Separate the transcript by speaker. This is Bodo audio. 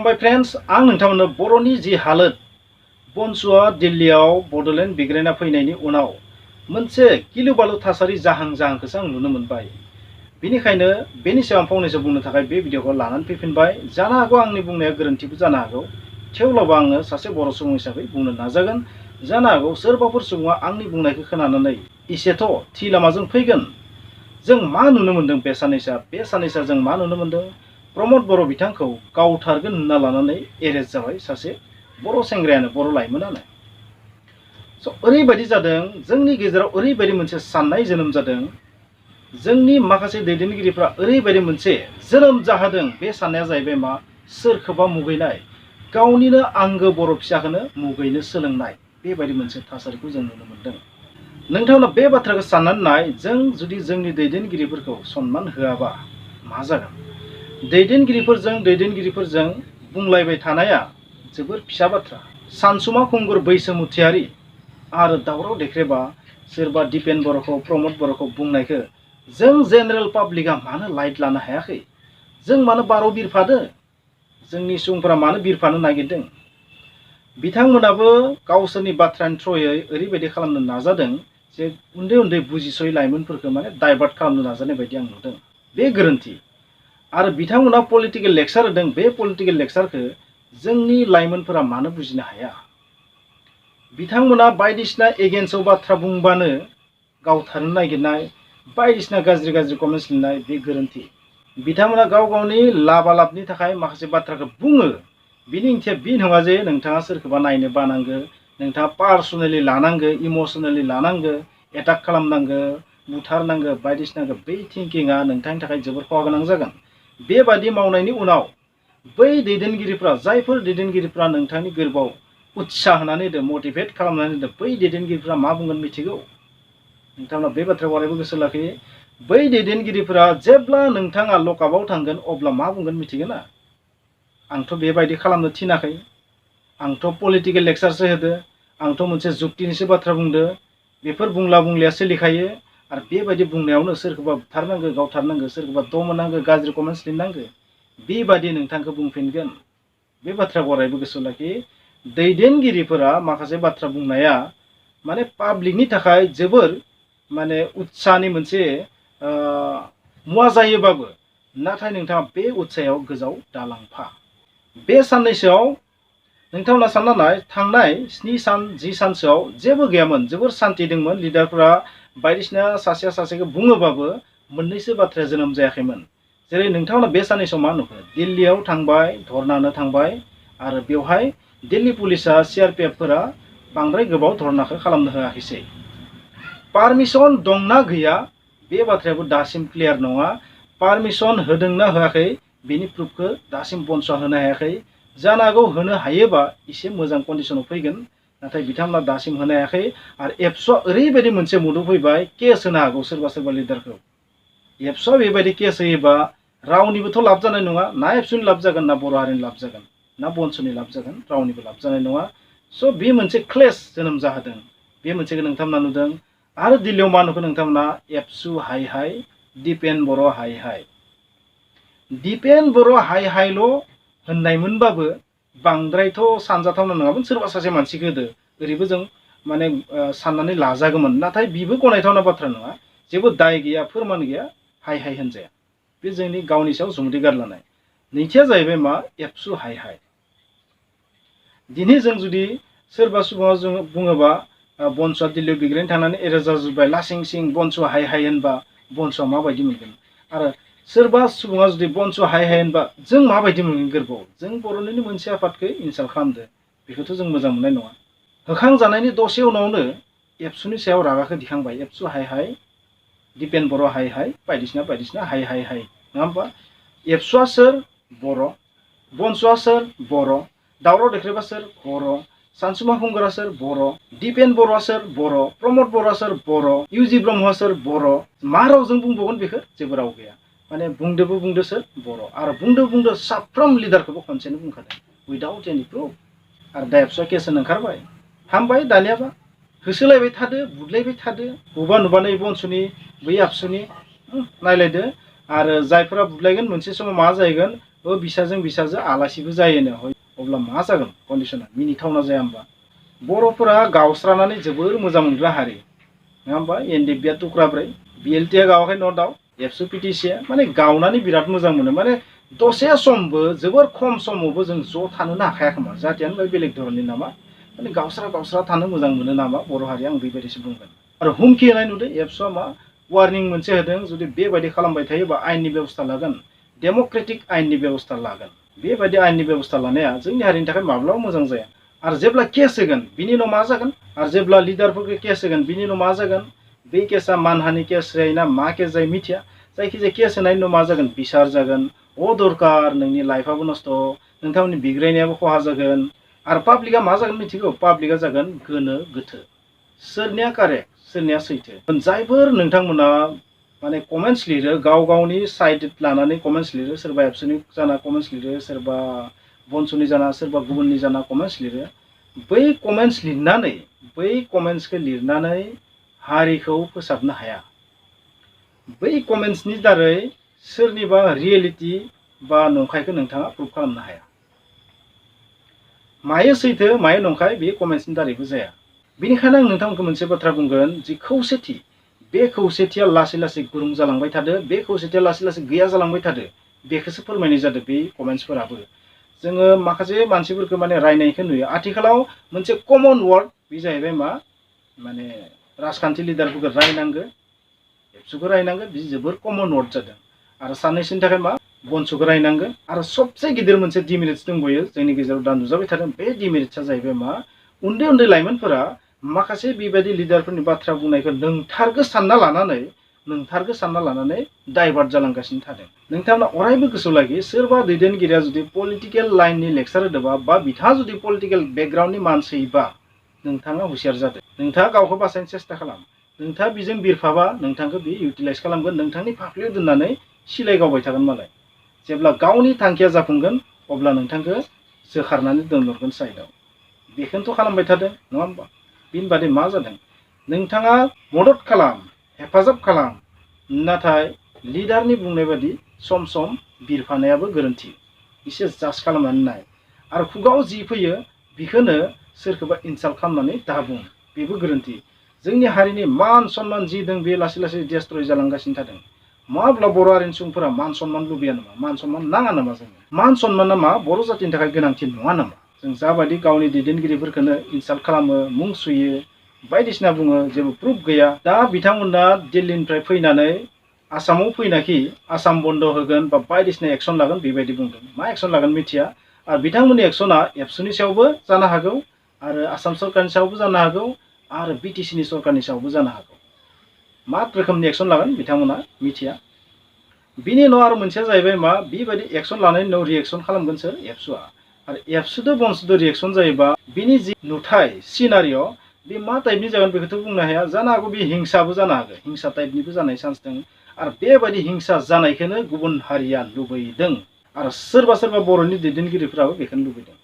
Speaker 1: खुलुमबाय फ्रेंड्स, आं नोंथांमोननो बर'नि जि हालोद बनसुआ दिल्लीयाव बड'लेण्ड बिग्रायना फैनायनि उनाव मोनसे गिलु बालु थासारि जाहांखौसो आं नुनो मोनबाय। बेनिखायनो बेनि सायाव आं फंनैसो बुंनो थाखाय बे भिडिअखौ लानानै फैफिनबाय। जानो हागौ आंनि बुंनाया गोरोन्थिबो जानो हागौ, थेवब्लाबो आङो सासे बर' सुबुं हिसाबै बुंनो नाजागोन। जानो हागौ सोरबाफोर सुबुङा आंनि बुंनायखौ खोनानानै इसेथ' थि लामाजों फैगोन। जों मा नुनो मोनदों बे साननैसोआ जों मा नुनो मोनदों? प्रमद बर' बिथांखौ गावथारगोन होनना लानानै एरेस्ट जाबाय सासे बर' सेंग्रायानो, बर' लाइमोनानो। ओरैबायदि जादों, जोंनि गेजेराव ओरैबायदि मोनसे साननाय जोनोम जादों, जोंनि माखासे दैदेनगिरिफ्रा ओरैबायदि मोनसे जोनोम जाहोदों। बे साननाया जाहैबाय मा? सोरखौबा मुगैनाय, गावनिनो आंगो बर' फिसाखौनो मुगैनो सोलोंनाय, बेबायदि मोनसे थासारिखौ जों नुनो मोनदों। नोंथांमोना बे बाथ्राखौ साननानै नाय, जों जुदि जोंनि दैदेनगिरिफोरखौ सनमान होआबा मा जागोन? दैदेनगिरिफोरजों बुंलायबाय थानाया जोबोर फिसा बाथ्रा। सानसुमा खुंगुर बैसोमुथियारी आरो दावराव देख्रेबा सोरबा दिपेन बर'खौ, प्रमद बर'खौ बुंनायखौ जों जेनेरेल पाब्लिकआ मानो लाइट लानो हायाखै? जों मानो बाराव बिरफादो? जोंनि सुबुंफोरा मानो बिरफानो नागिरदों? बिथांमोनाबो गावसोरनि बाथ्रानि थ्रयै ओरैबायदि खालामनो नाजादों जे उन्दै उन्दै बुजिस'यै लाइमोनफोरखौ माने डाइभार्ट खालामनो नाजानाय बायदि आं नुदों। बे गोरोन्थि। आरो बिथांमोना पलिटिकेल लेक्सार होदों। बे पलिटिकेल लेक्सारखौ जोंनि लाइमोनफोरा मानो बुजिनो हाया? बिथांमोना बायदिसिना एगेन्स्टआव बाथ्रा बुंबानो गावथारनो नागिरनाय, बायदिसिना गाज्रि गाज्रि कमेन्ट्स लिरनाय, बे गोरोन्थि। बिथांमोना गाव गावनि लाबालाबनि थाखाय माखासे बाथ्राखौ बुङो। बिनि ओंथिया बे नङा जे नोंथाङा सोरखौबा नायनो बानांगो, नोंथाङा पार्सनेलि लानांगो, इमसनेलि लानांगो, एटाक खालामनांगो, बुथारनांगो, बायदिसिना। बै थिंकिंआ नोंथांनि थाखाय जोबोर खहा गोनां जागोन। बेबादि मावनायनि उनाव बै दैदेनगिरिफ्रा, जायफोर दैदेनगिरिफ्रा नोंथांनि गोरबोआव उत्साह होनानै होदों, मटिभेट खालामनानै होदों, बै दैदेनगिरिफ्रा मा बुंगोन मिथिगौ? नोंथांमोना बे बाथ्राखौ अरायबो गोसो लाखि। बै दैदेनगिरिफोरा जेब्ला नोंथाङा लकआपआव थांगोन अब्ला मा बुंगोन मिथिगोन ना? आंथ' बेबायदि खालामनो थिनाखै, आंथ' पलिटिकेल लेक्सारसो होदो, आंथ' मोनसे जुक्तिनिसो बाथ्रा बुंदो। बेफोर बुंलिया सोलिखायो। आरो बेबायदि बुंनायावनो सोरखौबा बुथारनांगो, गावथारनांगो, सोरखौबा दमनांगो, गाज्रि कमेन्ट्स लिरनांगो, बेबादि नोंथांखौ बुंफिनगोन। बे बाथ्राखौ अरायबो गोसोआव लाखि। दैदेनगिरिफोरा माखासे बाथ्रा बुंनाया माने पाब्लिकनि थाखाय जोबोर माने उत्साहनि मोनसे मुवा जायोबाबो, नाथाय नोंथाङा बे उत्साहाव गोजाव दालांफा। बे साननैसोआव नोंथांमोना सानना नाय, थांनाय 7 सान 10 सानसोआव जेबो गैयामोन, जोबोर सान्थि दंमोन। लिडारफोरा बायदिसिना सासेया सासेखौ बुङोबाबो मोननैसो बाथ्राया जोनोम जायाखैमोन। जेरै नोंथांमोना बे साननैसोआव मा नुखो? दिल्लीयाव थांबाय, धरनानो थांबाय, आरो बेवहाय दिल्ली पुलिसा, CRPFफोरा बांद्राय गोबाव धरनाखौ खालामनो होआखैसै। पारमिसन दंना गैया बे बाथ्रायाबो दासिम क्लियार नङा। पारमिसन होदोंना होआखै बेनि प्रुफखौ दासिम बनसुआ होनो हायाखै। जानो हागौ होनो हायोबा एसे मोजां कन्डिशनाव फैगोन, नाथाय बिथांमोना दासिम होनो हायाखै। आरो एबसुआ ओरैबायदि मोनसे मुडआव फैबाय, केस होनो हागौ सोरबा लिडारखौ। एबसुआ बेबायदि केस होयोबा रावनिबोथ' लाब जानाय नङा। ना एबसुनि लाब जागोन, ना बर' हारिनि लाब जागोन, ना बनसुनि लाब जागोन, रावनिबो लाब जानाय नङा। स' बे मोनसे क्लेश जोनोम जाहोदों। बे मोनसेखौ नोंथांमोना नुदों। आरो दिल्लीयाव मा नुखो नोंथांमोना? एबसु हाय हाय, दिपेन बर' हाय हाय। दिपेन बर' हाय हायल' होननायमोनबाबो बांद्रायथ' सानजाथावना नङामोन। सोरबा सासे मानसिखौ होदो, ओरैबो जों माने साननानै लाजागौमोन। नाथाय बेबो गनायथावना बाथ्रा नङा। जेबो दाय गैया, फोरमान गैया, हाय हाय होनजाया। बे जोंनि गावनि सायाव जुमुदै गारलानाय। नैथिया जाहैबाय मा? एबसु हाय हाय। दिनै जों जुदि सोरबा सुबुङा जों बुङोबा बनसुआ दिल्लीयाव बिग्रायनो थांनानै एरेस्ट जाजोब्बाय, लासिं सिं बनसुआ हाय हाय होनबा बनसुआ माबायदि मोनगोन? आरो सोरबा सुबुङा जुदि बनसुआ हाय हाय होनबा जों माबायदि मोनगोन गोरबोआव? जों बर'निनो मोनसे आफादखौ इनसाल्ट खालामदो, बेखौथ' जों मोजां मोननाय नङा। होखांजानायनि दसे उनावनो एबसुनि सायाव रागाखौ दिखांबाय। एबसु हाय हाय, दिपेन बर' हाय हाय, बायदिसिना हाय हाय हाय, नङा होमबा? एबसुआ सोर? बर'। बनसुआ सोर? बर'। दावराव देख्रेबा सोर? बर'। सानसुमा खुंगुरा सोर? बर'। दिपेन बर'आ सोर? बर'। प्रमद बर'आ सोर? बर'। इउजि ब्रह्मआ सोर? बर'। मा रावजों बुंबावगोन बेखौ? जेबो राव गैया। माने बुंदो सोर? बर'। आरो बुंदो साफ्रोम लिडारखौबो खनसेनो बुंखादों, उइदाउट एनि प्रुफ। आरो दा एबसुआ केस होनो ओंखारबाय। हामबाय, दानियाबा होसोलायबाय थादो, बुदलायबाय थादो। बबेबा नुबानो बनसुनि, बै आबसुनि नायलायदो। आरो जायफोरा बुदलायगोन मोनसे समाव मा जाहैगोन? बिसाजों बिसाजो आलासिबो जायोनो हय अब्ला मा जागोन कन्डिशना मिनिथावना जाया होमबा बर'फोरा गावस्रानानै जोबोर मोजां मोनग्रा हारि नङा होमबा एनडिएफबिआ टुक्राब्रै बिएलटिआ गावाखै न' दाउ एबसु पिटिसिआ माने गावनानै बिराद मोजां मोनो माने दसे समबो जोबोर खम समावबो जों ज' थानोनो हाखाया खोमा जातियानो बे बेलेग धरननि नामा माने गावस्रा गावस्रा थानो मोजां मोनो नामा बर' हारिया आं बेबायदिसो बुंगोन आरो हुमखि होनाय नुदों एबसुआ मा वार्निं मोनसे होदों जुदि बेबायदि खालामबाय थायोबा आयेननि बेबस्था लागोन डेम'क्रेटिक आयेननि बेबस्था लागोन बेबायदि आयेननि बेबस्था लानाया जोंनि हारिनि थाखाय माब्लाबा मोजां जाया आरो जेब्ला केस होगोन बिनि उनाव मा जागोन आरो जेब्ला लिडारफोरखौ केस होगोन बिनि उनाव मा जागोन बे केसा मानहानि केस जायोना मा केस जायो मिथिया जायखिजाया केस होनायनि उनाव मा जागोन बिसार जागोन दरकार नोंनि लाइफआबो नस्थ' नोंथांमोननि बिग्रायनायाबो खहा जागोन आरो पाब्लिकआ मा जागोन मिथिगौ पाब्लिकआ जागोन गोनो गोथो सोरनिया कारेक्ट सोरनिया सैथो जायफोर नोंथांमोना माने कमेन्ट्स लिरो गाव गावनि साइड लानानै कमेन्ट्स लिरो सोरबा एबसुनि जाना कमेन्ट्स लिरो सोरबा बनसुनि जाना सोरबा गुबुननि जाना कमेन्ट्स लिरो बै कमेन्ट्स लिरनानै बै कमेन्ट्सखौ लिरनानै हारिखौ फोसाबनो हाया बै कमेन्ट्सनि दारै सोरनिबा रियेलिटि बा नंखायखौ नोंथाङा प्रुभ खालामनो हाया मायो सैथो मायो नंखाय बे कमेन्ट्सनि दारैबो जाया बेनिखायनो आं नोंथांमोनखौ मोनसे बाथ्रा बुंगोन जि खौसेथि बे खौसेथिया लासै लासै गुरुं जालांबाय थादो बे खौसेथिया लासै लासै गैया जालांबाय थादो बेखौसो फोरमायनाय जादों बे कमेन्ट्सफोराबो जोङो माखासे मानसिफोरखौ माने रायनायखौ नुयो आथिखालाव मोनसे कमन वार्ड बे जाहैबाय मा माने राजखान्थि लिडारफोरखौ रायनांगो एबसुखौ रायनांगो बे जोबोर कमन वार्ड जादों आरो साननैसोनि थाखाय मा बनसुखौ रायनांगो आरो सबसे गिदिर मोनसे डिमेरिट्स दंबावो जोंनि गेजेराव दा नुजाबाय थादों बे डिमेरिट्सआ जाहैबाय मा उन्दै उन्दै लाइमोनफोरा माखासे बेबायदि लिडारफोरनि बाथ्रा बुंनायखौ नंथारगौ सानना लानानै डाइभार्ट जालांगासिनो थादों नोंथांमोना अरायबो गोसोआव लाखि सोरबा दैदेनगिरिया जुदि पलिटिकेल लाइननि लेक्सार होदोंबा बा बिथाङा जुदि पलिटिकेल बेकग्राउन्डनि मानसिबा नोंथाङा हुसियार जादों नोंथाङा गावखौ बासायनो सेस्था खालाम नोंथाङा बेजों बिरफाबा नोंथांखौ बे इउटिलाइज खालामगोन नोंथांनि फाफ्लियाव दोननानै सिलाय गावबाय थागोन मालाय जेब्ला गावनि थांखिया जाफुंगोन अब्ला नोंथांखौ जोखारनानै दोनहरगोन साइडआव बेखौनोथ' खालामबाय थादों नङा होमबा बिनि बादै मा जादों नोंथाङा मदद खालाम हेफाजाब खालाम नाथाय लिडारनि बुंनाय बादि सम सम बिरफानायाबो गोरोन्थि एसे जाज खालामनानै नाय आरो खुगाव जि फैयो बेखौनो सोरखौबा इनसाल्ट खालामनानै दाबुं बेबो गोरोन्थि जोंनि हारिनि मान सन्मान जि दं बे लासै लासै डेस्ट्रय जालांगासिनो थादों माब्ला बर' हारिनि सुबुंफोरा मान सन्मान लुबैया नामा मान सन्मान नाङा नामा जोंनो मान सन्माना मा बर' जातिनि थाखाय गोनांथि नङा नामा जों जाबायदि गावनि दैदेनगिरिफोरखौनो इनसाल्ट खालामो मुं सुयो बायदिसिना बुङो जेबो प्रुफ गैया दा बिथांमोना दिल्लीनिफ्राय फैनानै आसामाव फैनाखि आसाम बन्द होगोन बा बायदिसिना एक्सन लागोन बेबायदि बुंदों मा एक्सन लागोन मिथिया आरो बिथांमोननि एक्सना एबसुनि सायावबो जानो हागौ आरो आसाम सरकारनि सायावबो जानो हागौ आरो बिटिसिनि सरकारनि सायावबो जानो हागौ मा रोखोमनि एक्सन लागोन बिथांमोना मिथिया बिनि उनाव आरो मोनसेया जाहैबाय मा बेबायदि एक्सन लानायनि उनाव रिएक्सन खालामगोन सोर एबसुआ आरो एबसुदो बनसुदो रिएक्सन जायोबा बिनि जि नुथाय सिनारिअ बे मा टाइपनि जागोन बेखौथ' बुंनो हाया जानो हागौ बे हिंसाबो जानो हागौ हिंसा टाइपनिबो जानाय चान्स दं आरो बेबायदि हिंसा जानायखौनो गुबुन हारिया लुबैदों आरो सोरबा सोरबा बर'नि दैदेनगिरिफ्राबो बेखौनो लुबैदों